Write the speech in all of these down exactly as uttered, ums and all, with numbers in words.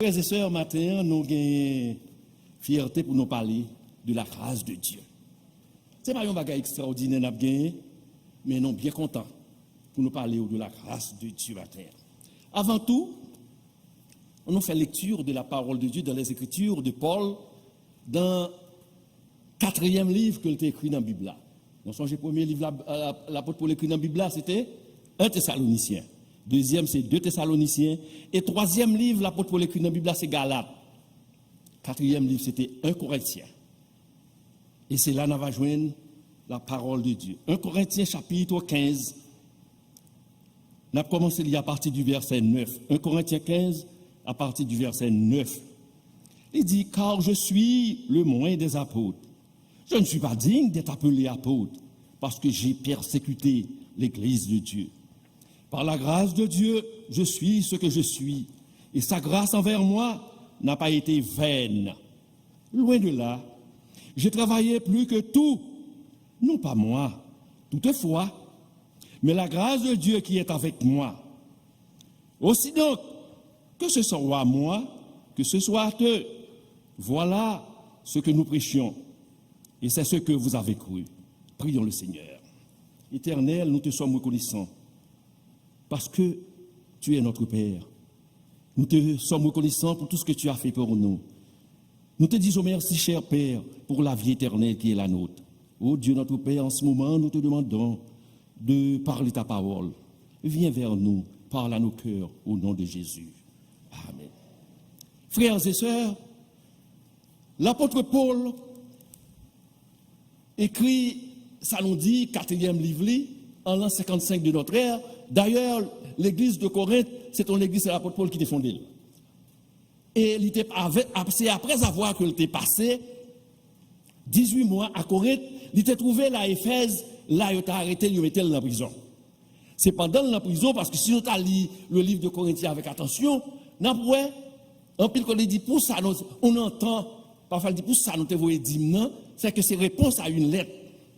Frères et sœurs, maten an, nou genyen fyète pou nou pale de la grâce de Dieu. Se pa yon bagay ekstraòdinè n ap genyen, men nou byen kontan pou nou pale w de la grâce de Dieu maten an. Avan tou, nou fè lecture de la parole de Dieu dans les Écritures de Paul, dans katriyèm liv ke l te ekri nan Bib la. Nou sonje premye liv lapot Pòl ekri nan Bib la, se te en Tesalonisyen. Dezyèm, se de Tesalonisyen. E twazyèm liv lapot Pòl ekri nan Bib la, se Galat. Katriyèm liv, se te en Korentyen. E se la n a va jwenn la parole de Dieu. En Korentyen chapit kenz, n ap kòmanse li apati di vèsè nèf. En Korentyen kenz, apati di vèsè nèf. Li di, car je suis le moins des apôtres. Je ne suis pas digne d'être appelé apôtre, parce que j'ai persécuté l'église de Dieu. Par la grâce de Dieu, je suis ce que je suis, et sa grâce envers moi n'a pas été vaine. Loin de là, j'ai travaillé plus que tout, non pas moi, toutefois, mais la grâce de Dieu qui est avec moi. Aussi donc, que ce soit moi, que ce soit eux, voilà ce que nous prêchons, et c'est ce que vous avez cru. Prions le Seigneur. Éternel, nous te sommes reconnaissants parce que tu es notre Père. Nous te sommes reconnaissants pour tout ce que tu as fait pour nous. Nous te disons merci, cher Père, pour la vie éternelle qui est la nôtre. Ô Dieu, notre Père, en ce moment, nous te demandons de parler ta parole. Viens vers nous, parle à nos cœurs, au nom de Jésus. Amen. Frères et sœurs, lapot Pòl ekri sa nou di katriyèm liv li an lan senkannsenk de notre ère. Dayè, legliz de Korent, se te yon legliz, se lapot Pòl ki te fonde l. E li te avè, ap, se aprèzavwa ke l te pase dizuit mwa a Korent, li te twouve l a Efèz, la yo te arete l, yo mete l nan prizon. Se pandan l nan prizon, paske si nou ta li le livre de Korentyen avèk atansyon, n ap wè, anpil kote li di, pou sa nou, ou nan tan, pafwa l di, pou sa nou te voye dim nan, se ke se repons a une lettre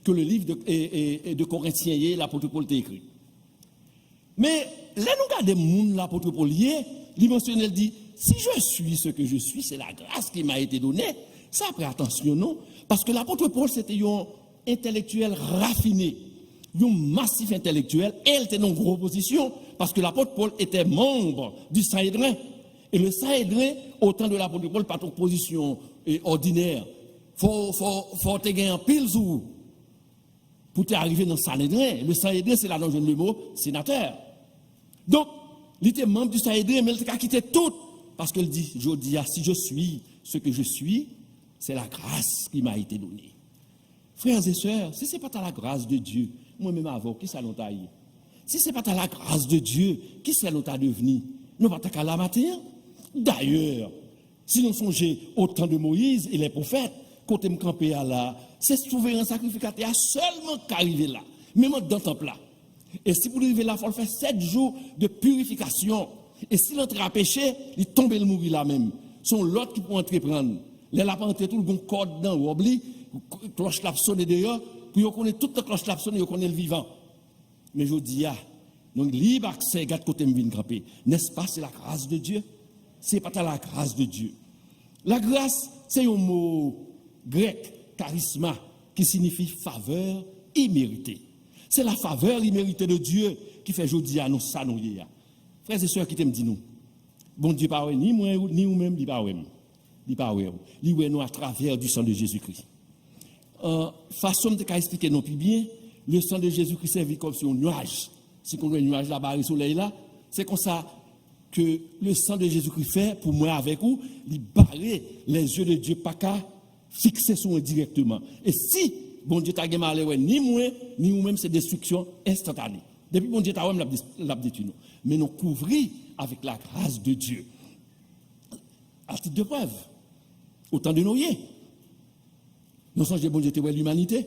que le livre de, e, e, e de Korentyen ye, lapot Pòl te ekri. Men, lè nou gade moun lapot Pòl ye, li mansyone, l di, si je suis ce que je suis, c'est la grâce qui m'a été donnée. Sa pa atansyon, non. Paske lapot Pòl se te yon entèlektyèl rafine, yon masif entèlektyèl, e l te nan gwo pozisyon, paske lapot Pòl était membre du Sanhédrin. Et le Sanhédrin, au temps de l'apôtre Paul, pa t yon pozisyon, e, òdinè. Fò, fò, fò w te gen anpil sou ou pou te arive nan Sanedren. Le Sanedren, se la nou jwenn le mo senatè. Donk, li te manm di Sanedren, men l te ka kite tout, paske l di, jodi a, si je suis ce que je suis, c'est la grâce qui m'a été donnée. Frères et sœurs, si se pa ta la grâce de Dieu, mwen menm avè w, kisa nou ta ye? Si se pa ta la grâce de Dieu, kisa nou ta devni? Nou pa ta ka la maten an. Dayè, si nou sonje au temps de Moïse et les prophètes, kote m kanpe a la, se souveren sakrifikatè a sèlman k ka rive la, menm anndan tanp la. E si pou l rive la, fò l fè sèt jou de pirifikasyon. E si l antre a peche, li tonbe, l mouri la menm. Se yon lòt ki pou antre pran l. Lè l ap antre tou, l gen yon kòd nan wòb li, klòch l ap sone deyò, pou yo konnen tout tan klòch la ap sone, yo konnen l vivan. Men jodi a, nou gen lib aksè, gad kote m vin kanpe. N'est-ce pas, c'est la grâce de Dieu? Se pa ta la grâce de Dieu. La grâce, se yon mo grèk, charisma, ki siyifi favè imerite. Se la favè imerite de Dieu ki fè jodi a nou sa nou ye a. Frères et sœurs, kite m di nou, Bondye pa wè ni mwen, ni ou menm, li pa wè m. Li pa wè w. Li wè nou atravè du sang de Jésus-Christ. Euh, fason m te ka eksplike nou pi byen, le sang de Jésus-Christ sèvi kòmsi yon nwaj. Si w konn wè nwaj la bare solèy la, se konsa ke le sang de Jésus-Christ fè pou mwen avèk ou, li bare les yeux de Dieu pa ka fikse sou mwen dirèkteman. E si Bondye ta gen malè wè ni mwen, ni ou menm, se destriksyon enstantane. Depi Bondye ta wè m, l ap des-, l ap detwi nou. Men nou kouvri avec la grâce de Dieu. À titre de preuve, au temps de Noé, nou sonje Bondye te wè limanite,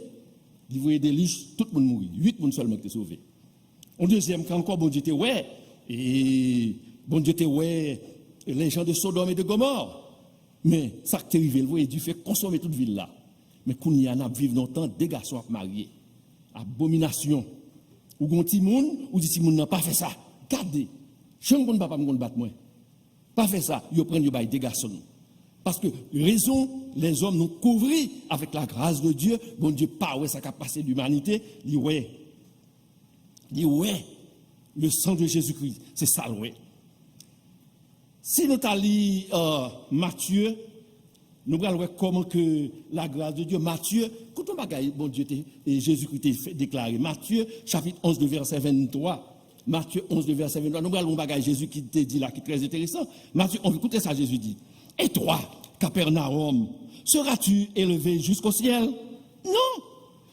li voye delij, tout moun mouri, uit moun sèlman ki te sove. Yon dezyèm ka ankò, Bondye te wè, e Bondye te wè les gens de Sodome et de Gomorrhe. Men sa k te rive, l voye dife konsome tout vil la. Men kounye a, n ap viv nan yon tan de gason ap marye. Abominasyon. Ou gen yon timoun, ou di timoun nan pa fè sa. Gade, jan m konn papa m konn bat mwen. Pa fè sa, yo pran yo bay de gason. Paske rezon, lèzòm nou kouvri avèk la gras de Dye, Bondye pa wè sa k ap pase limanite, li wè. Li wè le sang de Jésus-Christ, se sa l wè. Si nou ta li uh, Matye, nou pral wè kòman ke la gras de Dye, Matye, koute yon bagay Bondye te, e Jezikri te deklare. Matye, chapit onz, de vèsè venntwa. Matye onz, de vèsè venntwa. Nou pral wè yon bagay Jezi ki te di la ki trè enteresan. Matye onz, koute sa Jezi di. Et toi, Capernaum, seras-tu élevé jusqu'au ciel? Non,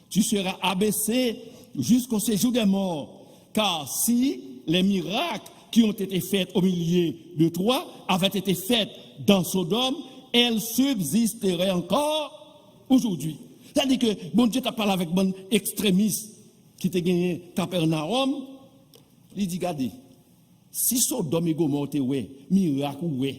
tu seras abaissé jusqu'au séjour des morts. Car si les miracles qui ont été faits au milieu de toi avaient été faits dans Sodome, elles subsisteraient encore aujourd'hui. Sètadi ke Bondye t ap pale avèk bann ekstremis ki te genyen Kapènawòm. Li di, gade, si Sodòm e Gomò te wè mirak ou wè,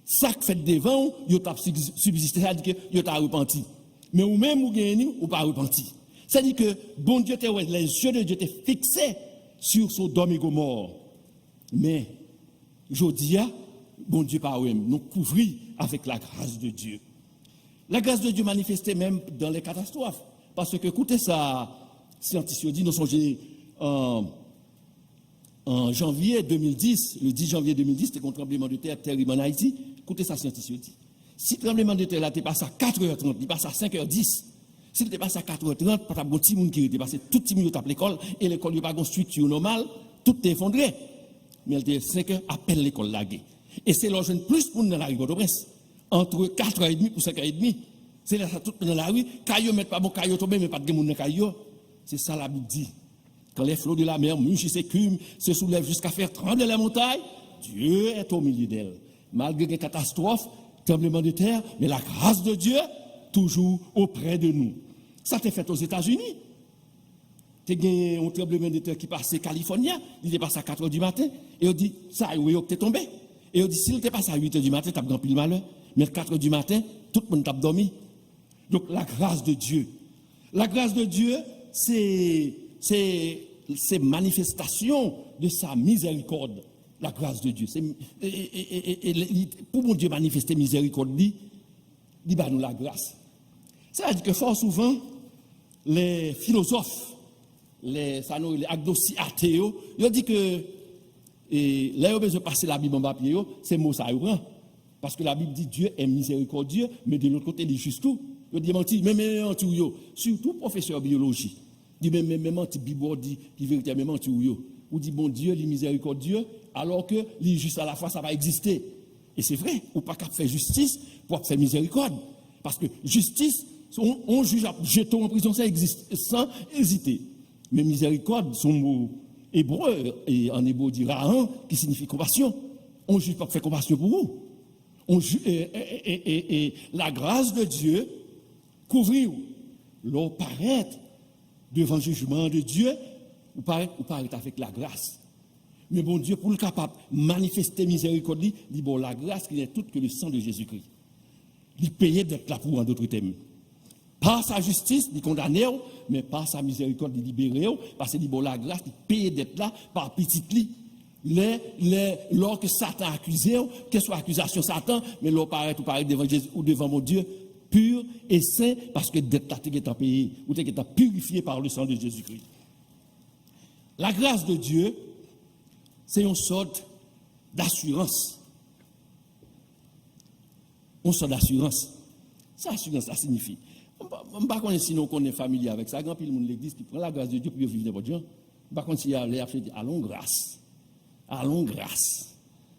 sa k fèt devan w, yo t ap sibziste, sètadi ke yo ta repanti. Men ou menm, ou genyen ni, ou pa repanti. Sètadi ke Bondye te wè, les yeux de Dieu te fikse sur Sodòm e Gomò. Men, jodi a, Bondye pa wè m. Nou kouvri avèk la gras de Dye. La gras de Dye manifeste menm dans les catastrophes. Paske, koute sa, syantis yo di, nou sonje, an, an janvye de mil dis, le dis janvier deux mille dix, te gen yon tranblemanntè tèrib ann Ayiti. Koute sa syantis yo di. Si tranblemanntè la te pase a kat è trant, li pase a senk è dis, si l te pase a kat è trant, pa t ap gen timoun ki rete, paske tout timoun yo t ap lekòl, e lekòl yo pa gen yon estrikti nòmal, tout te efondre. Men l te senk è, apèn lekòl lage. E se lè w jwenn plis moun nan lari Pòtoprens, ant kat è edmi pou senk è edmi. Se lè sa tout moun nan lari, kay yo mèt pa bon, kay yo tonbe, men pa t gen moun nan kay yo. Se sa Labib di. Quand les flots de la mer mugissent et écument, se soulèvent jusqu'à faire trembler les montagnes, Dieu est au milieu d'elles. Malgre gen katastwòf, tranblemanntè, men la gras de Dye toujou oprè de nou. Sa te fèt Ozetazini. Te gen yon tranblemanntè ki pase California, li te pase a kat è di maten, e yo di, sa yo yo k te tonbe. E yo di, si l te pase a uit è di maten, t ap gen anpil malè. Men kat è di maten, tout moun t ap dòmi. Donk, la gras de Dye. La gras de Dye, se, se, se manifestasyon de sa mizèrikòd. La gras de Dye. Se, e, e, e, e, e, li, pou Bondye manifeste mizèrikòd li, li ba nou la gras. Sètadi ke fò souvan, lè filozòf, lè, sa nou rele agnostik ate yo, yo di ke, e, lè yo bezwen pase Labib anba pye yo, se mo sa yo pran. Paske Labib di, Dieu est miséricordieux, men de lòt kote, li jis tou. Yo di manti, men, men, men manti w yo. Sitou pwofesè biyoloji. Di, men, men, men manti Bib ou di, ki verite, men manti w yo. Ou di, Bondye, li mizèrikòdye, alò ke li jis alafwa, sa pa egziste. E se vre, ou pa ka ap fè jistis pou w ap fè mizèrikòd. Paske jistis, se yon, yon jij ap jete w an prizon san egzis-, san ezite. Men mizèrikòd, se yon mo ebre, e an ebre yo di rahan, ki siyifi konpasyon. Yon jij p ap fè konpasyon pou ou. On ju-, e, e, e, e, e, la gras de Dye kouvri w. Lè w parèt devan jijman de Dye, ou parèt, ou parèt avèk la gras. Men Bondye, pou l kapab manifeste mizèrikòd li, li ba w la gras ki n'est autre que le sang de Jésus-Christ. Li peye dèt la pou w, an dòt tèm. Pa sa jistis, li kondane w, men pa sa mizèrikòd, li libere w, paske li ba w lagras, li peye dèt la pa pitit li. Lè, lè, lòske Satan akize w, keswa akizasyon Satan, men lè w parèt, ou parèt devan Jezi, ou devan Bondye, pi e sen, paske dèt la te gentan peye, ou te gentan pirifye par le sang de Jésus-Christ. La gras de Dye, se yon sòt dasirans. Yon sòt dasirans. Sa asirans la siyifi? M pa, m pa konnen si nou konnen, familye avèk sa. Gen anpil moun legliz ki pran la gras de Dye pou yo viv nenpòt jan. M pa konn si y a, lè y ap fete, alon gras. Alon gras.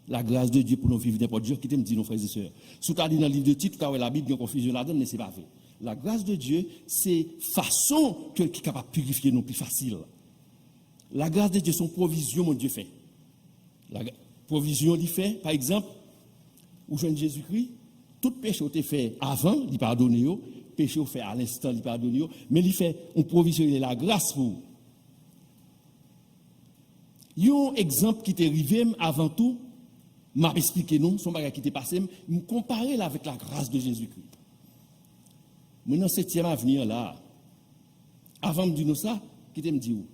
La gras de Dye pou nou viv nenpòt jan. Kite m di nou, frè e sè. Si w ta li nan liv de Tit, ou ta wè Labib gen konfizyon ladan l, men se pa vre. La gras de Dye, se fason ke, ki kapab pirifye nou pi fasil. La gras de Dye se yon pwovizyon Bondye fè. La, pwovizyon li fè, pa egzanp, ou jwenn Jezikri, tout peche w te fè avan, li padone yo, peche w fè alenstan, li padone yo, men li fè yon pwovizyon, li lagras pou ou. Yon egzanp ki te rive m avan tou, m ap esplike nou, se yon bagay ki te pase m, m konpare l avèk la gras de Jezikri. Mwen nan Setyèm Avni an la a. Avan m di nou sa, kite m di w.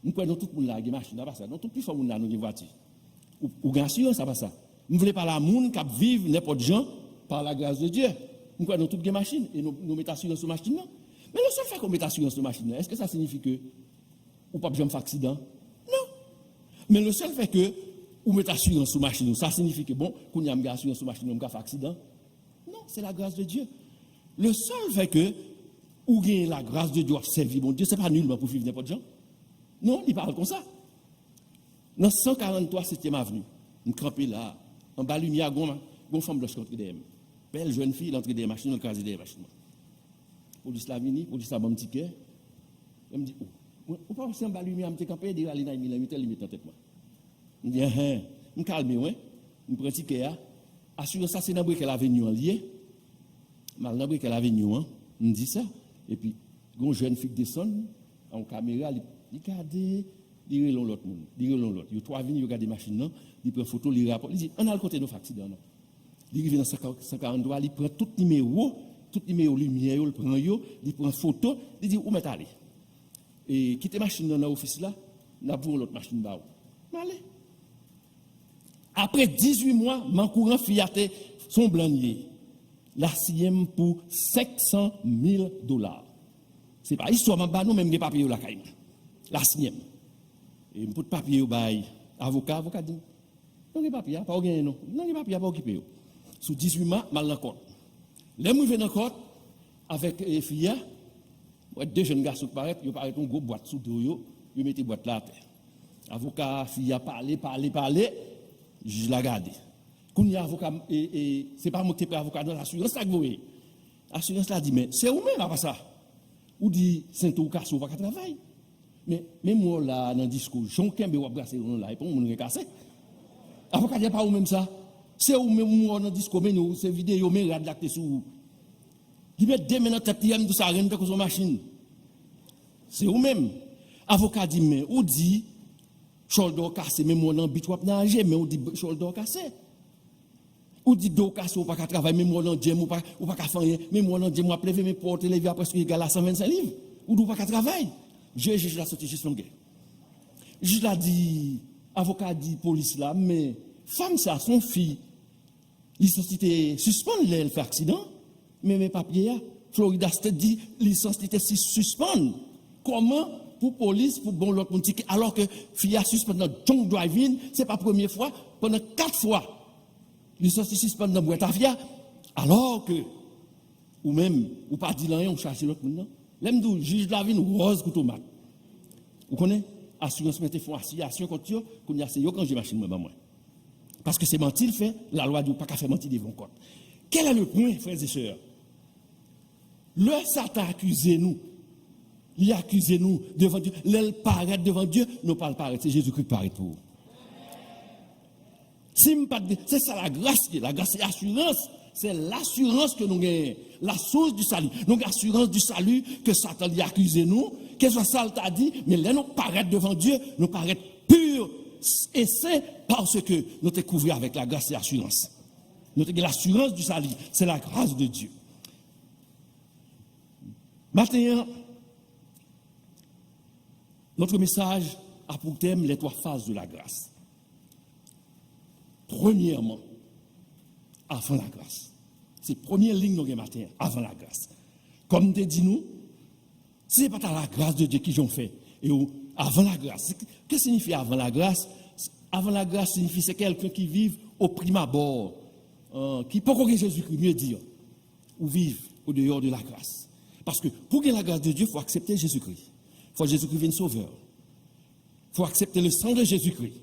M kwè nou tout moun la gen machin, apa sa? Nou tout pifò moun la nou gen vwati. Ou, ou gen asirans, apa sa? M vle pale a moun k ap viv nenpòt jan, par la grâce de Dieu. M kwè nou tout gen machin e nou, nou met asirans sou machin nan. Men le seul fait ke w met asirans sou machin nan, èske sa siyifi ke ou p ap janm fè aksidan? Non. Men le seul fait ke ou met asirans sou machin ou, sa siyifi ke, bon, kounye a m gen asirans sou machin mwen, m ka fè aksidan? Non, c'est la grâce de Dieu. Le seul fait ke ou gen la grâce de Dieu, w ap sèvi Bondye, se pa nilman pou viv nenpòt jan. Non, li pa al konsa. Nan san karant twa Setyèm Avni, m kanpe la, anba limyè a, gon, gon fanm blanch ki antre dèyè m. Bèl jèn fi, l antre dèyè machin mwen, l kraze dèyè machin mwen. Polis la vini, polis la ban m tikè. E m di, "O, mwen, ou pa wè se anba limyè a m te kanpe?" Li rale nan mil an, li met nan tèt mwen. M di, "Enhen." M kalme, wi. M pran tikè a. Asirans la se nan Brickell Avenue an li ye. M al nan Brickell Avenue an, m di sa. Epi, gon jèn fi k desann, an yon kamera, li, li gade, li rele yon lòt moun, li rele yon lòt. Yo twa vini, yo gade machin nan, li pran foto, li rapò, li di, "Ann al kote nou fè aksidan an." Li rive nan san karant twa, li pran tout nimewo, tout nimewo limyè yo, li pran yo, li pran foto, li di, "Ou mèt ale. E, kite machin nan nan ofis la, n ap voye yon lòt machin ba ou." M ale. Apre dizuit mwa, m an kouran, fi a te, se yon blan li ye. L asiyen m pou senk san mil dola. Se pa istwa m ap ba nou, men m gen papye yo lakay mwen. L asiyen m. E m pote papye yo bay avoka, avoka di m, "Nou gen papye a, pa w genyen non. Nou gen papye a, pa okipe yo." Sou dizuit mwa, m al nan kòt. Lè m rive nan kòt, avèk, e, fi a, m wè de jèn gason k parèt, yo parèt yon gwo bwat sou do yo, yo mete bwat la atè. Avoka fi a pale, pale, pale, jij la gade. Kounye a avoka, e, e, se pa mwen ki te pran avoka non, asirans la k voye. Asirans la di, "Men se ou menm apa sa. Ou di sento ou kase, ou pa ka travay. Men, men m wè w la nan disko, jan w kenbe w ap brase yon la, e pa yon moun gen kase." Avoka di, "A pa ou menm sa. Se ou menm m wè w nan disko, men nou, se videyo, men rad la k te sou ou." Li met de men nan tèt li, a m di sa renn tankou son machin. Se ou menm. Avoka di, "Men ou di, chòlda w kase, men m wè w nan bit w ap naje, men ou di chòlda w kase. Ou di do w kase, ou pa ka travay, men m wè w nan djèm, ou pa, ou pa ka fè anyen, men m wè w nan djèm, w ap leve, men pwa w te leve a prèske egal a san vennsenk liv. Ou di w pa ka travay." Je jij la soti jis longè. Jij la di, avoka di polis la, "Men fanm sa, se yon fi, lisans li te sispann lè l fè aksidan, men, men papye a, Florida State di lisans li te si-, sispann. Kòman pou polis, pou bon lòt moun tikè, alò ke fi a sispann nan drunk driving, se pa premye fwa, pandan kat fwa, lisans li sispann nan bwè tafya, alò ke ou menm, ou pa di l anyen, ou chache lòt moun nan?" Lè m di w, jij la vin wòz kou tomat. Ou konnen, asirans mwen te fè yon asiyasyon kont yo, kounye a se yo k ranje machin mwen ban mwen. Paske se manti l fè, lalwa di w pa ka fè manti devan yon kòt. Quel est le point, frères et sœurs? Lè Satan akize nou, li akize nou devan Dye. Lè l parèt devan Dye, nou pa l parèt, se Jezikri k parèt pou ou. Si m pa t gen, se sa lagras ye. Lagras se asirans. Se lasirans ke nou genyen. La source du salut. Nou gen asirans du salut ke Satan li akize nou, keswa sa l ta di, men lè nou parèt devan Dye, nou parèt pur et saint parce que nou te kouvri avèk lagras e asirans. Nou te gen lasirans du salut. C'est la grâce de Dieu. Maten an, notre message a pour thème les trois phases de la grâce. Premyèman, avan lagras. Se premye liy nou gen maten an, avan lagras. Kòm m te di nou, si se pa ta lagras de Dye, kijan w fè? E ou, avan lagras. Ki siyifi avan lagras? Avan lagras siyifi se kèlken ki viv o prim abò, euh, ki poko gen Jezikri, mieux dire. Ou viv o deyò de lagras. Paske pou gen lagras de Dye, fò aksepte Jezikri. Fò Jezikri vin sovè. Fò aksepte le sang de Jezikri.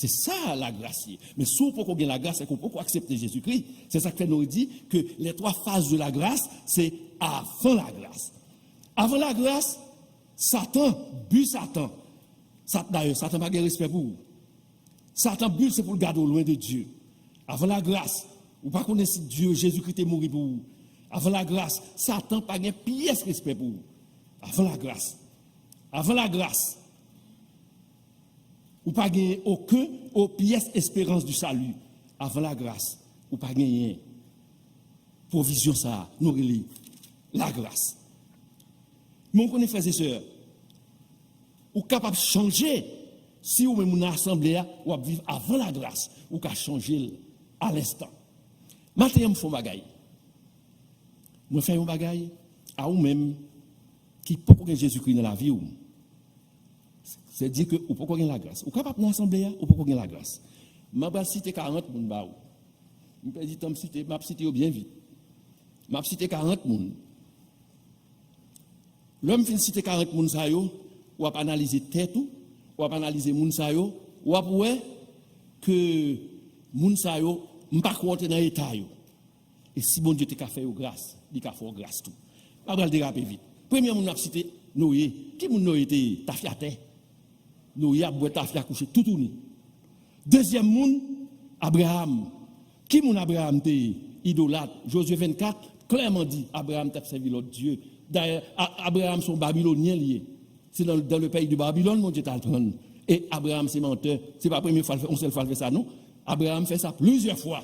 Se sa lagras ye. Men si w poko gen lagras, se ke w poko aksepte Jezikri. Se sa k fè nou di ke les trois phases de la grâce, se avan lagras. Avan lagras, Satan, bi Satan. Sat-, dayè, Satan pa gen respè pou ou. Satan bi l se pou l gade w lwen de Dye. Avan lagras, ou pa konnen si Dye, Jezikri te mouri pou ou. Avan lagras, Satan pa gen pyès respè pou ou. Avan lagras. Avan lagras, ou pa genyen okenn o pyès esperans di sali. Avan lagras, ou pa genyen pwovizyon sa a, nou rele lagras. Men w konnen, frè e sè, ou kapab chanje si ou menm ou nan asanble a, w ap viv avan lagras. ou ka chanje l a lenstan. Maten an, m fè yon bagay. Mwen fè yon bagay a ou menm ki poko gen Jezikri nan lavi w. Se di ke ou poko gen lagras. Ou kapab nan asanble a, ou poko gen lagras. M ap site karant moun ba ou. M pèdi tan, m site, m ap site yo byen vit. M ap site karant moun. Lè m fin site karant moun sa yo, w ap analize tèt ou, w ap analize moun sa yo, w ap wè ke moun sa yo, m pa kwè w te nan eta yo. E si Bondye te ka fè yo gras, li ka fè w gras tou. M pa pral derape vit. Premye moun m ap site, Noye. Ki moun Noye te ye? Tafyatè. Noye ap bwè tafya kouche toutouni. Dezyèm moun, Abraram. Ki moun Abraram te ye? Idolat. Jozye vennkat klèman di Abraram t ap sèvi lòt dye. Dayè, A- Abraram se yon Babilonyen li ye. Se dans, dans le pays de Babylone Bondye t al pran l. E Abraram se mantè. Se pa premye fwa l fè, yon sèl fwa l fè sa, non. Abraram fè sa plizyè fwa.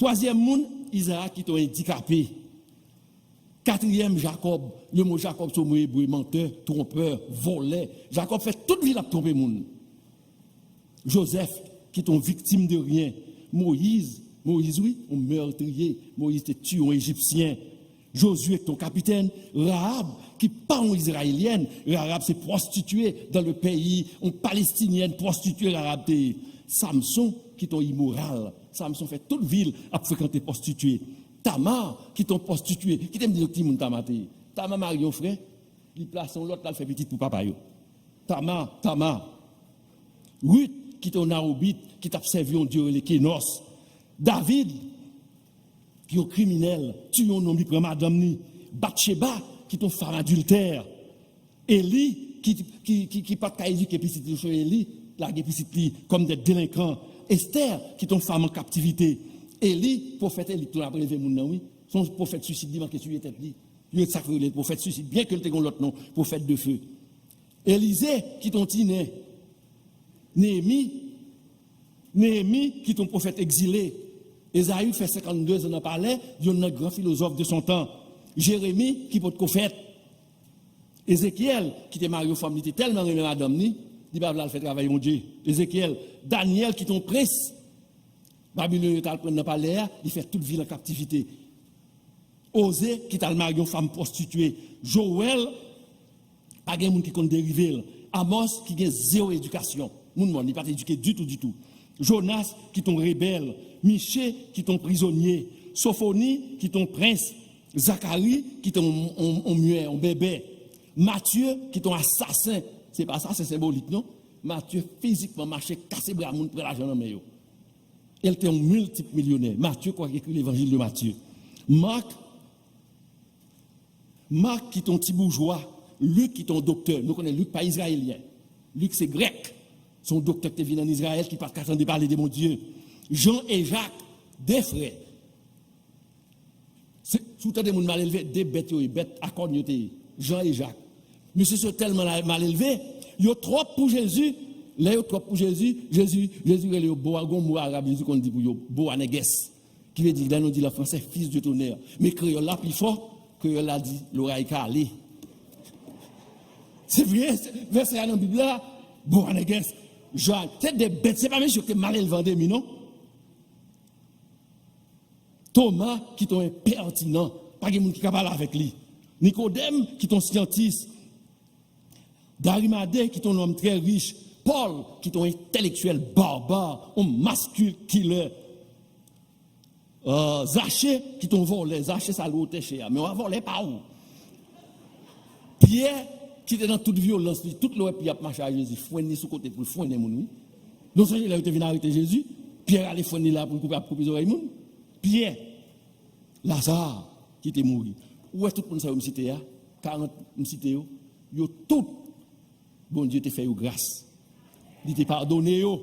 Twazyèm moun, Izarak, ki te yon andikape. Katriyèm, Jakòb. Le mo Jakòb se yon mo ebre, mantè, twonpè, vòlè. Jakòb fè tout vi l ap twonpe moun. Jozèf, ki te yon viktim de ryen. Moyiz, Moyiz, wi, yon mètriye. Moyiz te tiye yon Ejipsyen. Jozye, ki te yon kapitèn. Rahab, ki pa yon Izrayelyèn. Rahab se pwostitye dans le pays, yon Palestinyèn pwostitye Rahab te ye. Samson, ki te yon imoral. Samson fè tout vi l ap frekante pwostitye. Tama, ki te yon pwostitye. Kite m di nou ki moun Tama te ye. Tama marye yon frè, li plase yon lòt, l al fè pitit pou papa yo. Tama, Tama. Rit, ki te yon Nawobit, ki t ap sèvi yon dye rele Kenòs. David, ki yon kriminèl, tiye yon nonm, li pran madanm li. Batcheba, ki te yon fanm adiltè. Eli, ki, ki, ki, ki pa t ka edike pitit li, se Eli lage pitit li kòm de delenkan. Estè, ki te yon fanm an kaptivite. Eli, pwofèt Eli, ki tou ap rele moun nan, wi. Se yon pwofèt swisid, li manke tiye tèt li. Yo sa k rele l pwofèt swisid, byen ke l te gen yon lòt non, pwofèt de fe. Elize, ki te yon tinen. Neyemi, Neyemi, ki te yon pwofèt egzile. Ezayi fè senkannde zan nan palè, yonn nan gran filozòf de son tan. Jeremi, ki potko fèt. Ezekyèl, ki te marye yon fanm, li te tèlman renmen madanm li, li pa vle al fè travay Bondye. Ezekyèl, Danyèl, ki te yon prens, Babilòn yo t al pran nan palè a, li fè tout vi l an kaptivite. Oze, ki t al marye yon fanm pwostitye. Jowèl, pa gen moun ki konn derive l. Amòs, ki gen zewo edikasyon. Moun mòn, li pa t edike ditou, ditou. Jonas, ki t on rebèl. Miche, ki t on prizonye. Sofoni, ki t on prens. Zakari, ki t on, on, on myè, on bèbè. Matye, ki t on asasen. Se pa asasen senbolik, non. Matye fizikman mache, kase bra moun, pran lajan nan men yo. E l te yon miltip milyonè. Matye, kwa ki ekri Levanjil de Matye. Mak, Mak ki t on ti boujwa. Lik ki t on doktè. Nou konnen Lik pa izrayelyen. Lik se grèk. Se yon doktè ki te vin ann Izrayèl ki pa t ka tande pale de Bondye. Jan e Jak, de frè. Se, si w tande moun malelve, de bèt yo ye, bèt a kòn yo te ye. Jan e Jak. Mesye sa yo tèlman la- malelve, yo twòp pou Jezi. Lè yo twòp pou Jezi, Jezi, Jezi rele yo bowa, gon mo arab Jezi konn di pou yo, bowa nègès. Ki vle di, lè nou di l an fransè, fils de tonnerre. Men kreyòl la pi fò, kreyòl la di, loray kale. Se vre, se- vèsè a nan Bib la, bowa nègès, Jan, se de bèt, se pa mesye yo ki te malelve an demi, non. Toma, ki t on enpètinan, pa gen moun ki ka pale avèk li. Nikodèm, ki t on syantis. Darimade, ki t on nonm trè rich. Pòl, ki t on entèlektyèl baba, on mass killer. Euh, Zache, ki t on vòlè. Zache sa lwe otè chè a. Men w a vòlè pa ou. Pyè, ki te nan tout vyolans li. Tout lè w wè Pyè ap mache a Jezi, fwenn li sou kote pou l fwennen moun, wi. Non sèlman lè yo te vin arete Jezi, Pyè ale fwenn li la pou l koupe, ap koupe zòrèy moun. Pyè, Laza, ki te mouri. Ou wè tout moun sa yo m site a, karant m site yo, yo tout, Bondye te fè yo gras. Li te padone yo.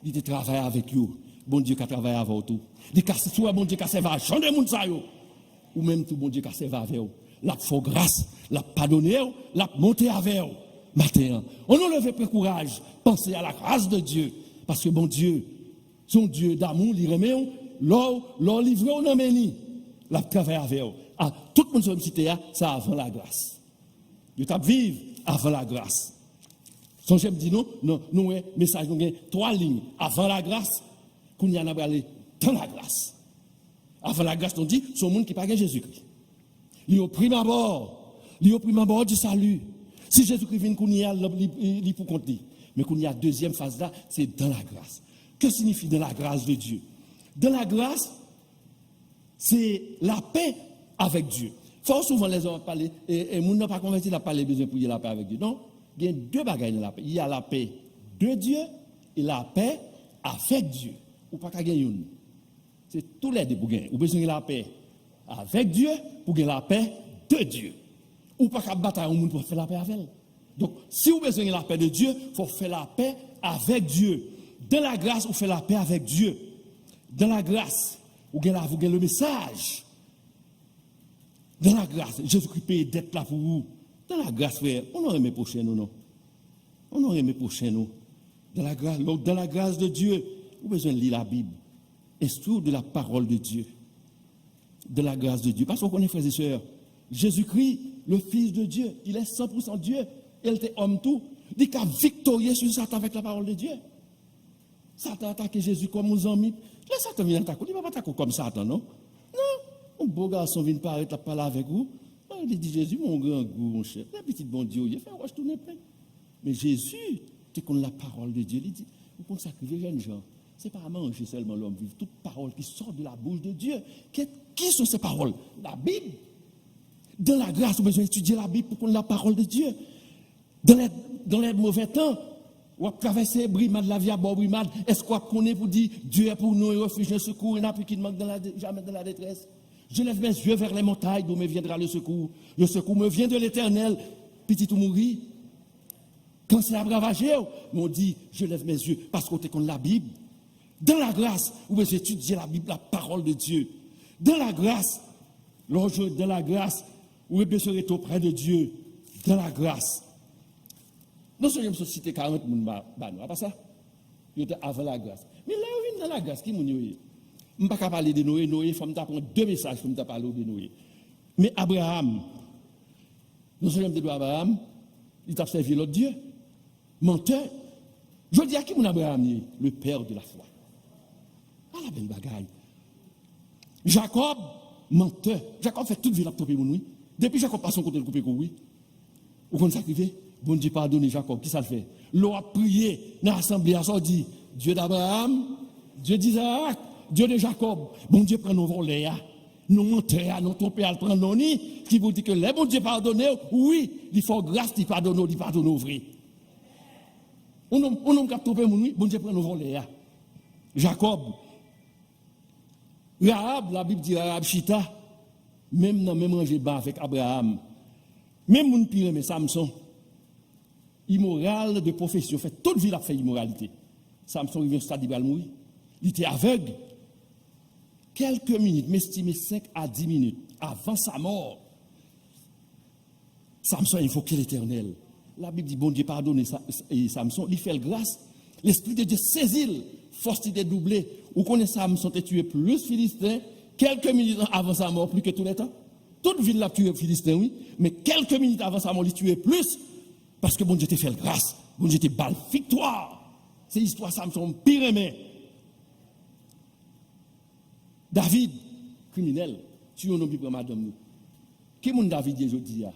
Li te travay avèk yo. Bondye ka travay avè w tou. Li ka, si w wè Bondye ka sèvi a jan de moun sa yo, ou menm tou Bondye ka sèvi avè w. L ap fè w gras, l ap padone w, l ap monte avè w. Maten an, ann nou leve, pran kouraj, panse à la grâce de Dieu. Paske Bondye, se yon Dye damou, li renmen w. Lè w, lè w livre w nan men li, l ap travay avè w. A, tout moun sa yo m site a, se avan lagras. Yo t ap viv avan lagras. Sonje m di nou, nou, nou wè mesaj nou gen twa liy. Avan lagras, kounye a n ap prale dan lagras. Avan lagras, nou di, se yon moun ki pa gen Jezikri. Li au prime abord. Li au prime abord du salut. Si Jezikri vin kounye a, li, li, li pou kont li. Men kounye a, dezyèm faz la, se dan lagras. Que signifie dans la grâce de Dieu? Dans la grâce, se lapè avèk Dye. Fò souvan lè zòm ap pale, e, e moun nan pa konvèti, l ap pale bezwen priye lapè avèk Dye. Non, gen de bagay nan lapè. Il y a la paix de Dieu et la paix avec Dieu. Ou pa ka gen youn. Se toulède pou gen. Ou bezwen gen lapè avèk Dye pou gen lapè de Dye. Ou pa ka batay yon moun pou fè lapè avè l. Donk, si ou bezwen gen lapè de Dye, fò w fè lapè avèk Dye. Dan lagras, ou fè lapè avèk Dye. Dan lagras, ou gen lavi, ou gen le mesaj. Dan lagras, Jezikri peye dèt la pou ou. Dan lagras, frè, ou nou renmen pwochen nou, non? Ou nou renmen pwochen nou? Dan lagras, donk, dan lagras de Dye, ou bezwen li Labib. Instruire de la parole de Dieu. De la grâce de Dieu. Paske w konnen, frè e sè, Jezikri, le Fils de Dieu, il est cent pour cent Dieu, e l te òm tou, li ka viktorye sou Satan avèk la parole de Dieu. Satan atake Jezi kòm yon zanmi. Lè Satan vin atake w, li p ap atake w kòm Satan, non. Non. Yon bo gason vin parèt, l ap pale avèk ou. Li di Jezi, men w grangou, monchè. Lè pitit Bondye w ye, fè wòch tounen pen. Men Jezi te konn la parole de Dieu. Li di, ou konn sa k rive jènjan? Se pa manje sèlman lòm viv, toute parole qui sort de la bouche de Dieu. Quelles sont ces paroles? La Bible. Dans la grâce, ou bezwen etidye Labib pou konn la parole de Dieu. Dans les, dans les mauvais temps, w ap travèse brimad, lavi a ba w brimad, èske w ap konnen pou di, Dieu est pour nous un refuge, un secours, il n'a plus qui ne manque dans la dé-, jamais dans la détresse. Je lève mes yeux vers les montagnes, d'où me viendra le secours? Le secours me vient de l'Éternel. Pitit ou mouri, kansè ap ravaje w, men w di, je lève mes yeux, paske w te konn Labib. Dan lagras, ou bezwen etidye Labib, la parole de Dieu. Dan lagras, lè w jwenn dan lagras, ou bezwen rete oprè de Dye. Dan lagras. Non sèlman m sot site karant moun ba, ba nou, apa sa? Yo te avan lagras. Men lè yo vin nan lagras, ki moun yo ye? M pa ka pale de Noye. Noye, fò m ta pran de mesaj pou m ta pale w de Noye. Men Abraram, non sèlman m te di w Abraram, li t ap sèvi lòt dye. Mantè. Jodi a, ki moun Abraram ye? Le père de la foi. Ala bèl bagay. Jakòb, mantè. Jakòb fè tout vi l ap twonpe moun, wi. Depi Jakòb pase yon kote, l koupe kou, wi. Ou konn sa k rive? Bondye padone Jakòb. Kisa l fè? Lè w ap priye nan asanble a, sa w di? Dieu d'Abraham, Dieu d'Isaac, Dieu de Jacob. Bondye pran non vòlè a, non mantè a, non twonpe a, l pran non li, ki pou di ke lè Bondye padone w, wi, li fè w gras, li padone w, li padone w vre. Yon nonm, yon nonm k ap twonpe moun, wi, Bondye pran non vòlè a. Jakòb, Rahab, Labib di Rahab chita menm nan menm ranje ban avèk Abraram. Menm moun pi renmen, Samson, imoral de pwofesyon, fè tout vi l ap fè imoralite. Samson rive yon stad li pral mouri. Li te avèg. Kèlke minit, m estime senk a dis minit avan sa mò, Samson envoke Letènèl. Labib di Bondye padone Sa-, e Samson, li fè l gras. Lespri de Dye sezi l, fòs li te double. Ou konnen Samson te tiye plis Filisten kèlke minit avan sa mò pli ke tou lè tan? Tout vi l l ap tiye Filisten, wi. Men kèlke minit avan sa mò, li tiye plis. Paske Bondye te fè l gras. Bondye te ba l viktwa. Se istwa Samson m pi renmen. David, kriminèl, tiye yon nonm ki pran madanm li. Ki moun David ye jodi a?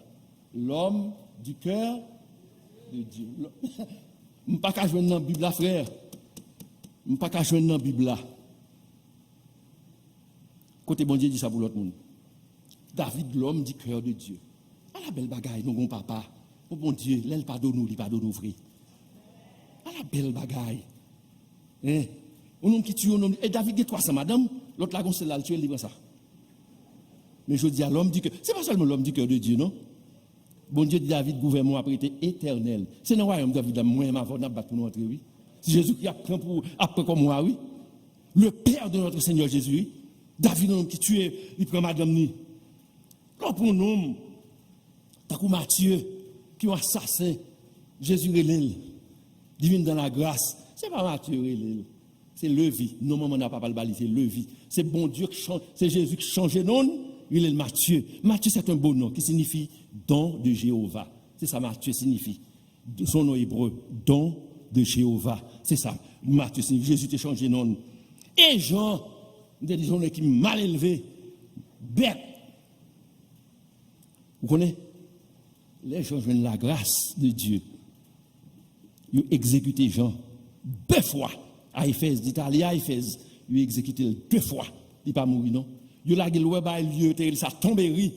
L'homme du cœur de Dieu. M pa ka jwenn nan Bib la, frè. M pa ka jwenn nan Bib la. Kote Bondye di sa pou lòt moun? David, l'homme du cœur de Dieu. Ala bèl bagay, nou gon papa. Bon Bondye, lè l padone w, li padone w vre. Ala bèl bagay. Hein? Yon nonm ki tiye yon nonm. E David gen twa san madanm, lòt la gon sèl la l tiye l, li pran sa. Men jodi a, l'homme du cœur, se pa sèlman l'homme du cœur de Dieu, non. Bondye di David, gouvènman w ap rete etènèl. Se nan wayòm David la, mwen menm avè w n ap bat pou nou antre, wi. Si Jezikri ap pran pou, ap pran kòm wa, wi. Le père de notre Seigneur Jésus, wi. David, yon nonm ki tiye, li pran madanm li. Lè w pran yon nonm, tankou Matye, ki yon asasen, Jezi rele l. Li vin dan lagras. Se pa Matye rele l. Se Levi. Non manman l a papa l ba li, se Levi. Se Bondye ki chan-, se Jezi ki chanje non l, rele l Matye. Matye, c'est un beau nom qui signifie don de Jéhovah. Se sa Matye siyifi. Son non ebre, don de Jewova. Se sa, Matye, se Jezi te chanje non l. E Jan, m te di, se yon nèg ki mal elve, bèt. Ou konnen, lè Jan jwenn lagras de Dye, yo egzekite Jan de fwa a Efèz. Li t ale a Efèz, yo egzekite l de fwa. Li pa mouri, non. Yo lage l wè bay lye, yo te rele sa Tonberi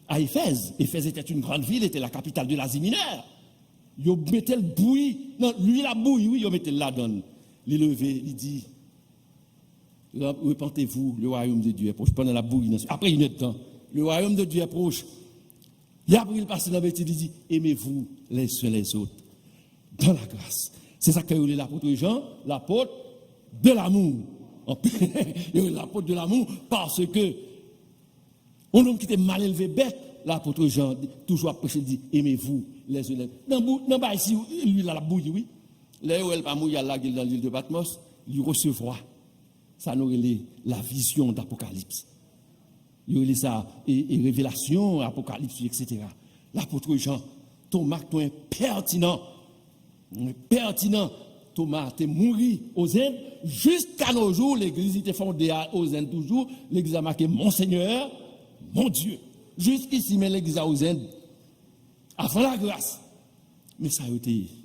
a Efèz. Éphèse était une grande ville, était la capitale de l'Asie Mineure. Yo mete l bouyi, nan lwil ap bouyi, wi, yo mete l ladan l. Li leve, li di, Repentez-vous, le royaume de Dieu est proche. Pandan l ap bouyi nan, après une heure de temps, le royaume de Dieu est proche. Li ap pase nan betiz, li di, aimez-vous les uns les autres dans la grâce. Se sa k fè yo rele lapot Jan, lapot de l'amour. Yo rele lapot de l'amour paske yon nonm ki te mal elve bèt, lapot Jan toujou ap preche, li di, aimez-vous les uns les autres. Nan bou, nan bay si lwil la ap bouyi, wi. Lè yo wè l pa mouri, y al lage l nan lil de Patmos, li resevwa sa nou rele la vision d'Apocalypse. Yo rele sa e, e revelasyon, apokalips, etsetera. Lapot Jan, Toma k te enpètinan, enpètinan, Toma te mouri ozend, jiska no jou, legliz li te fonde a ozend toujou, legliz la make Mon Seigneur, mon Dieu. Jiskisi, men legliz la ozend, avan lagras. Men sa yo te ye.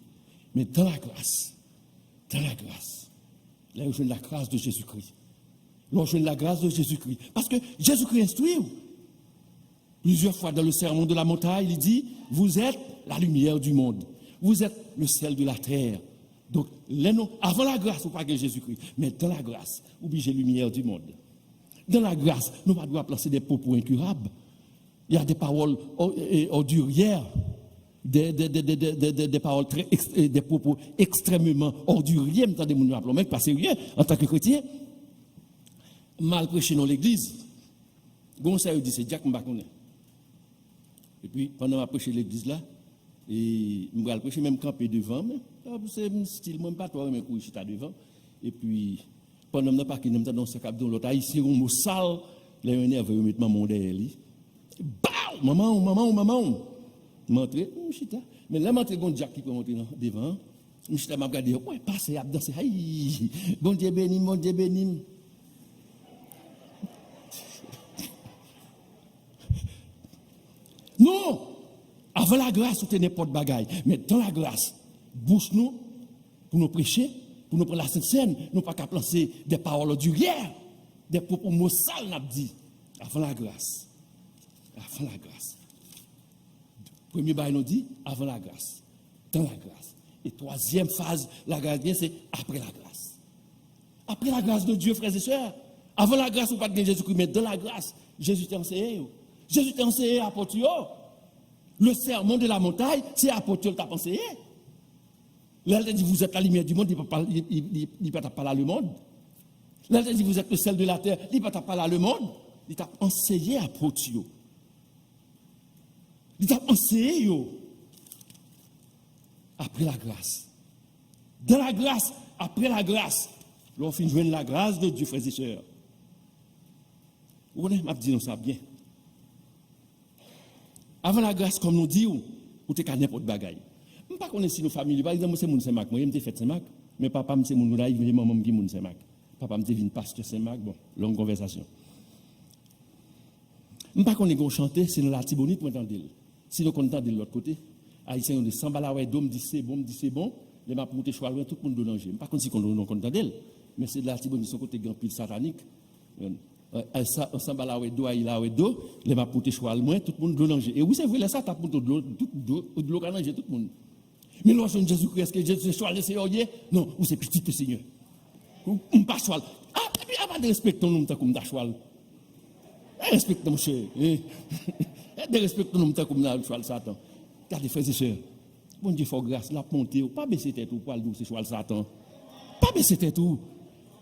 Men dan lagras, dan lagras, lè yo jwenn lagras de Jezikri. Lè w jwenn lagras de Jezikri. Paske Jezikri enstwi w. Plizyè fwa dan le Sermon de la Montagne, li di, vous êtes la lumière du monde. Vous êtes le sel de la terre. Donk, lè nou, avan lagras, ou pa gen Jezikri. Men dan lagras, ou oblije lumière du monde. Dan lagras, nou pa dwe ap lanse de pwopo enkirab. Il y a des paroles or- et ordurières, des, des, des, des, des, des, des, des paroles très ex- et des propos extrêmement orduriers. M tande moun yo ap lonmen, pa serye, antanke kretyen. M al preche nan legliz. Gon sa yo di se dyak, m pa konnen. Epi, pandan m ap preche legliz la, e m pral preche, men m kanpe devan, men, ah, se m stil mwen, m pa twò renmen kouri chita devan. Epi, pandan m nan pakin nan, m tande yon sè k ap di yon lòt Ayisyen yon mo sal, lè yo enève, yo met manman w dèyè li. Baw! Manman w, manman w, manman w! M antre, m chita. Men lè m antre, gon dyak ki pran monte nan devan an. M chita, m ap gade, wè, pastè ap danse. Ay! Bondye beni m, Bondye beni m. Non! Avan lagras, ou te nenpòt bagay. Men dan lagras, bouch nou, pou nou preche, pou nou pran lasent sèn, nou pa ka lanse de pawòl ordiriè, de pwopo mo sal n ap di. Avan lagras. Avan lagras. Premye bagay nou di, avan lagras. Dan lagras. E twazyèm faz lagras gen, se apre lagras. Apre lagras de Dye, frè e sè, avan lagras, ou pa t gen Jezikri, men dan lagras, Jezi te anseye yo. Jezi te anseye apot yo. Le Sermon de la Montagne, se apot yo l t ap anseye. Lè l te di, vous êtes la lumière du monde, li pa t ap pale a lemonn. Lè l te di, vous êtes le sel de la terre, li pa t ap pale a lemonn. Li t ap anseye apot yo. Li t ap anseye yo. Apre lagras. Dan lagras, apre lagras. Lè w fin jwenn lagras de Dye, frè e sè. Ou konnen, m ap di nou sa byen. Avan lagras, kòm nou di w, ou te ka nenpòt bagay. M pa konnen si nou familye. Pa egzanp, mwen se moun Senmak. Mwen, m te fèt Senmak. Men papa m se moun Gonayiv, men manman m ki moun Senmak. Papa m te vin pastè Senmak. Bon, long konvèsasyon. M pa konnen gen yon chante, se nan Latibonit mwen tande l. Si nou konn tande l lòt kote, Ayisyen yo di, sanba lawè do, m di se bon, m di se bon. Lè m ap moute chwal mwen, tout moun dlo nan je. M pa konn si konn, nou konn tande l. Men se Latibonit, se yon kote gen anpil satanik. Sanba lawè do, ayi lawè do, lè m ap moute chwal mwen, tout moun dlo nan je. E wi, se vre, lè sa t ap moute, dlo, tout dlo, dlo ka nan je tout moun. Men lè w jwenn Jezikri, èske Jezi se chwal de Seyè w ye? Non, ou se pitit de Senyè. Ou, m pa chwal. A, epi, apa derespekte yon nonm tankou m ta chwal? Derespekte, monchè. Derespekte yon nonm tankou m ta chwal Satan. Gade, frè e sè. Bondye fè w gras, l ap monte w. Pa bese tèt ou pou al di w se chwal Satan. Pa bese tèt ou.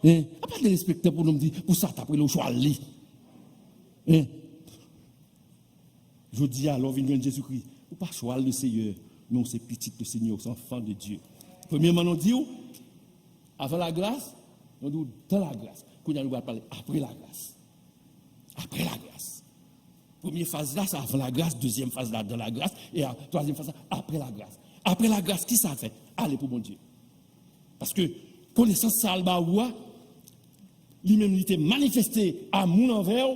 Apa derespekte pou nonm di, pou Satan ap rele w chwal li. Jodi a, lè w vin jwenn Jezikri, ou pa chwal le Seyè, men ou se pitit le Seyè, ou se anfan de Dye. Premyèman, nou di w, avan lagras, nou di w dan lagras. Kounye a, nou pral pale apre lagras. Apre lagras. Premye faz la, se avan lagras, dezyèm faz la, dan lagras, e a, twazyèm faz la, apre lagras. Apre lagras, ki sa l fè? Ale pou Bondye. Paske konesans sa l ba ou a, li menm li te manifeste amou l anvè w,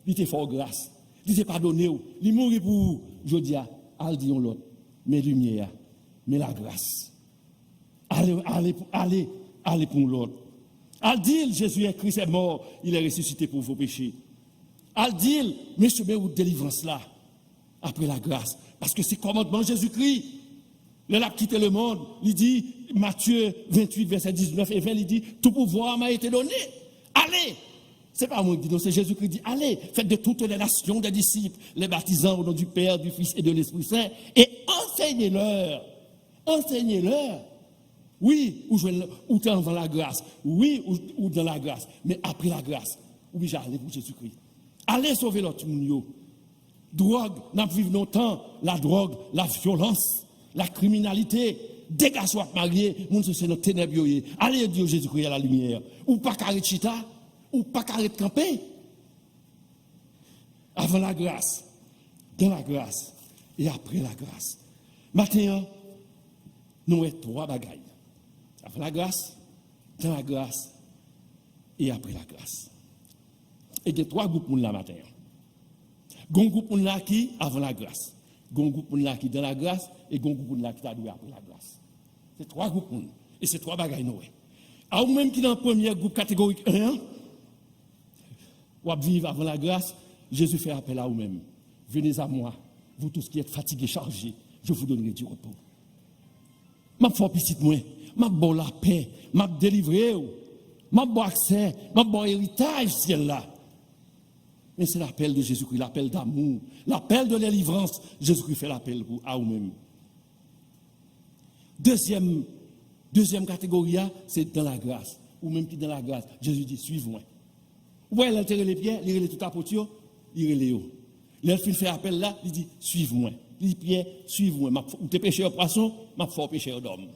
li te fè w gras, li te padone w, li mouri pou ou. Jodi a, al di yon lòt, men limyè a, men lagras. Ale, ale, ale, ale pou yon lòt. Al di l, Jésus est Christ est mort, il est ressuscité pour vos péchés. Al di l, men chemen wout delivrans la. Apre lagras. Paske se kòmandman Jezikri. Lè l ap kite lemonn, li di, Matye venntuit, vèsè diznèf e ven, li di, tout pouvoir m'a été donné. Ale! Se pa mwen ki di non, se Jezikri di, ale, faites de toutes les nations des disciples, les baptisant au nom du Père, du Fils et de l'Esprit Saint, et enseignez-leur. Enseignez-leur. Wi, ou jwenn, ou te anvan lagras. Wi, ou, ou dan lagras. Men apre lagras, ou oblije ale pou Jezikri. Ale sove lòt moun yo. Dwòg, n ap viv nan yon tan, ladwòg, lavyolans, lakriminalite, de gason ap marye, moun sou se nan tenèb yo ye. Ale di yo Jezikri a la limyè. Ou pa ka ret chita, ou pa ka ret kanpe. Avan lagras, dan lagras, e apre lagras. Maten an, nou wè twa bagay. Avan lagras, dan lagras, e apre lagras. E gen twa gwoup moun la maten an. Gon gwoup moun la ki avan lagras. Gon gwoup moun la ki dan lagras, e gon gwoup moun la ki ta dwe apre lagras. Se twa gwoup moun. E se twa bagay nou wè. A ou menm ki nan premye gwoup kategorik en an, w ap viv avan lagras, Jezi fè apèl a ou menm. Venez à moi, vous tous qui êtes fatigués, chargés, je vous donnerai du repos. M ap fè w pitit mwen, m ap ba w lapè, m ap delivre w, m ap ba w aksè, m ap ba w eritaj syèl la. Men se lapèl de Jezikri, lapèl damou, lapèl de delivrans. Jezikri fè lapèl pou a ou menm. Dezyèm, dezyèm kategori a, se dan lagras. Ou menm ki dan lagras, Jezi di, suiv mwen. Ou wè lè l te rele Pyè, li rele tout apot yo, li rele yo. Lè l fin fè apèl la, li di, suiv mwen. Li di, Pyè, suiv mwen. M ap, ou te pechè pwason, m ap fè w pechè dòm.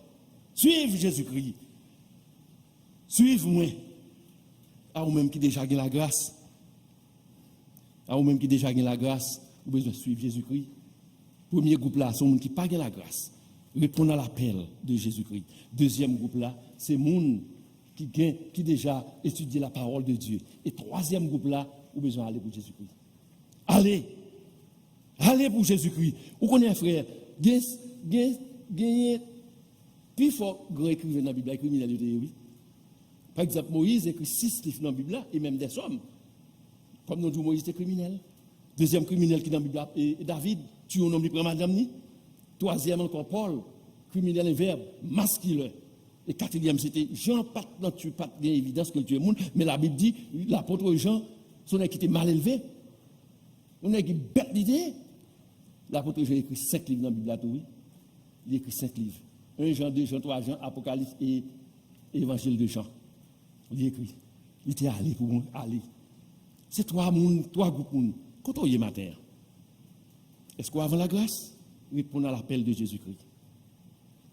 Suiv Jezikri. Suiv mwen. A ou menm ki deja gen lagras. A ou menm ki deja gen lagras, ou bezwen suiv Jezikri. Premye gwoup la, se yon moun ki pa gen lagras. Reponn a lapèl de Jezikri. Dezyèm gwoup la, se moun ki gen, ki deja etidye la parole de Dieu. E twazyèm gwoup la, ou bezwen ale pou Jezikri. Ale. Ale pou Jezikri. Ou konnen, frè, gen, gen, genyen pifò gran ekriven nan Bib la, e kriminèl yo te ye, wi. Pa egzanp, Moyiz ekri sis liv nan Bib la, e menm de sòm. Kòm nou di w, Moyiz te kriminèl. Dezyèm kriminèl ki nan Bib la, e, e David, tiye yon nonm, li pran madanm ni. Twazyèm ankò, Pòl, kriminèl envèb, maskilè. E katriyèm, se te Jan, pa t nan tiye, pa t gen evidans ke l tiye moun, men Labib di, lapot Jan, se yon nèg ki te mal elve. Yon nèg ki bèt li te ye. Lapot Jan ekri senk liv nan Bib la tou, wi. Li ekri senk liv. En Jan, de Jan, twa Jan, Apokalips e Evanjil de Jan. Li ekri. Li te ale pou mwen, ale. Se twa moun, twa gwoup moun. Kote w ye maten an? Èske w avan lagras? Reponn a lapèl de Jezikri.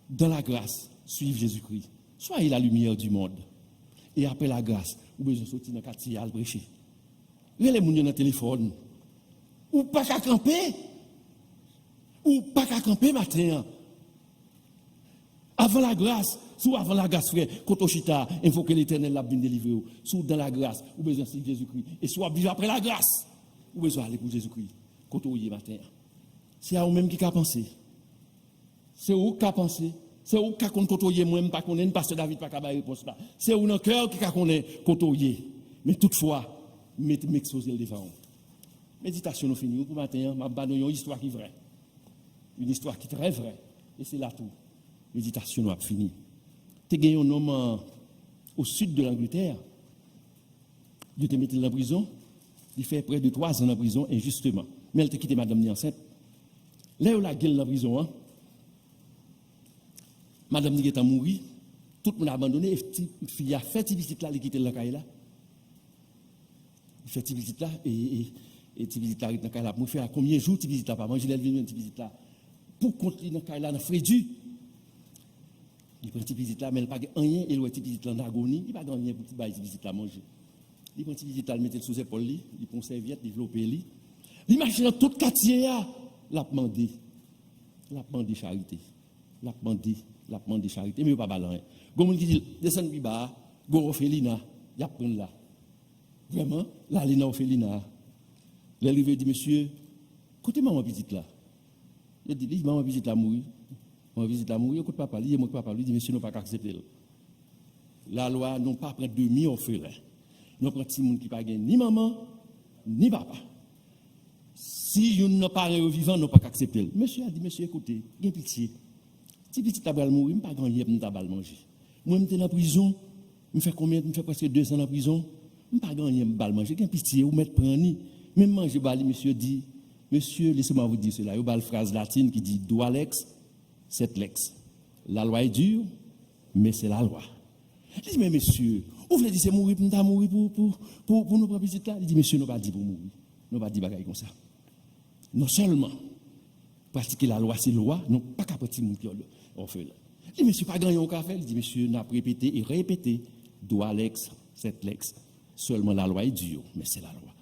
Dan lagras, suiv Jezikri. Soyez la lumière du monde. E apre lagras, ou bezwen soti nan katye a al preche. Rele moun yo nan telefòn. Ou pa ka kanpe. Ou pa ka kanpe maten an. Avan lagras, si w avan lagras, frè, kote w chita, envoke Letènèl, l ap vin delivre w. Si w dan lagras, ou bezwen suiv Jezikri. E si w ap viv apre lagras, ou bezwen ale pou Jezikri. Kote w ye maten an? Se a ou menm ki ka panse. Se ou k ka panse. Se ou k ka konn kote w ye, mwen m pa konnen, pastè David pa ka bay repons la. Se ou nan kè w ki ka konnen kote w ye. Men toutfwa, m met, m ekspoze l devan w. Meditasyon nou fini wi pou maten an, m ap ba nou yon istwa ki vrè. Yon istwa ki trè vrè. E se la tou meditasyon nou ap fini. Te gen yon nonm, euh, au sud de l'Angleterre. Yo te mete l nan prizon. Li fè prè de twa zan nan prizon enjisteman. Men l te kite madanm li ansent. Lè yo lage l nan prizon an, madanm li gentan mouri. Tout moun abandone. E ti fi a fè ti pitit la, li kite l nan kay la. Li fè ti pitit la, e, e, e ti pitit la ret nan kay la. Mwen fè a konbyen jou ti pitit la pa manje, lè l vin jwenn ti pitit la pou kont li nan kay la, nan fredi. Li pran ti pitit la, men l pa gen anyen, e l wè ti pitit la an agoni, li pa gen anyen pou bay ti pitit la manje. Li pran ti pitit la, l mete l sou zepòl li, li pran yon sèvyèt, li vlope li. Li mache nan tout katye a, l ap mande. L ap mande charite. L ap mande, l ap mande charite, men yo pa ba l anyen. Gon moun ki di l, desann pi ba a, gon òfelina, y ap pran l la. Vrèman, l ale nan òfelina a. Lè l rive, yo di, mesye, kote manman pitit la? Yo di li, manman pitit la mouri. Manman pitit la mouri, yo kote papa l? Li di, mwen k papa l. Li di, mesye, nou pa ka aksepte l. Lalwa, nou pa pran demi òfelen. Nou pran timoun ki pa gen ni manman, ni papa. Si youn nan paran yo vivan, nou pa ka aksepte l. Mesye a di, mesye, ekoute, gen pitye. Ti pitit la pral mouri, m pa gen anyen pou m ta ba l manje. Mwen, m te nan prizon, m fè konbyen, m fè prèske dezan nan prizon, m pa gen anyen m ba l manje. Gen pitye, ou mèt pran ni. Menm manje ba li, mesye di, mesye, laissez-moi vous dire cela. Yo ba l fraz latin ki di, dua lex, sed lex. La loi est dure, mais c'est la loi. Li di, men mesye, ou vle di se mouri pou m ta mouri pou, pou, pou, pou nou pran pitit la? Li di, mesye, nou pa di pou mouri. Nou pa di bagay konsa. Non sèlman pratike lalwa se lwa, nou pa ka pran timoun ki òfelen. Li, mesye, pa gen anyen ou ka fè? Li di, mesye, n ap repete e repete, dua lex, sed lex. Sèlman lalwa e di yo, men se lalwa.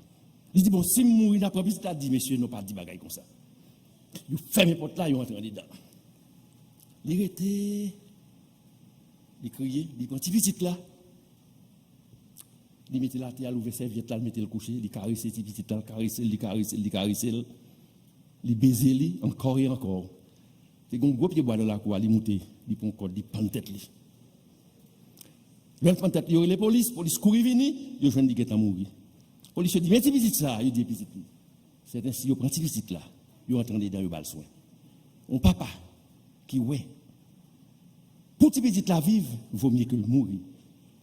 Li di, bon, si m mouri, n ap pran pitit la? Di, mesye, nou pa di bagay konsa. Yo fèmen pòt la, yo antre andedan. Li rete, li kriye, li pran ti pitit la. Li mete l atè a, l ouvè sèvyèt la, l mete l kouche, li karese ti pitit la, l karese l, li karese l, li karese l. Li beze li ankò e ankò. Te gen yon gwo pyebwa nan lakou a, li moute, li pran kòd, li pann tèt li. Lè l pann tèt li, yo rele polis, polis kouri vini, yo jwenn li gentan mouri. Polis yo di, men ti pitit sa a, yo di e pitit li. Sèten si yo pran ti pitit la, yo antre andedan, yo ba l swen. Yon papa ki wè, pou ti pitit la viv, vo mye ke l mouri.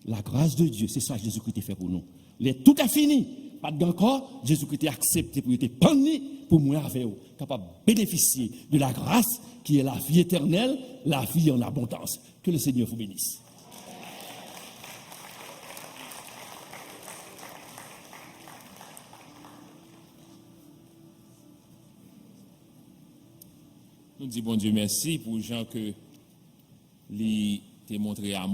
La grâce de Dieu, se sa Jezikri te fè pou nou. Lè tout est fini, pa t gen ankò, Jezikri te aksepte pou yo te pann li, pou mwen avè w kapab benefisye de la grâce qui est la vie éternelle, la vie en abondance. Que le Seigneur vous bénisse. Nou di Bondye mèsi pou jan ke li te montre amou.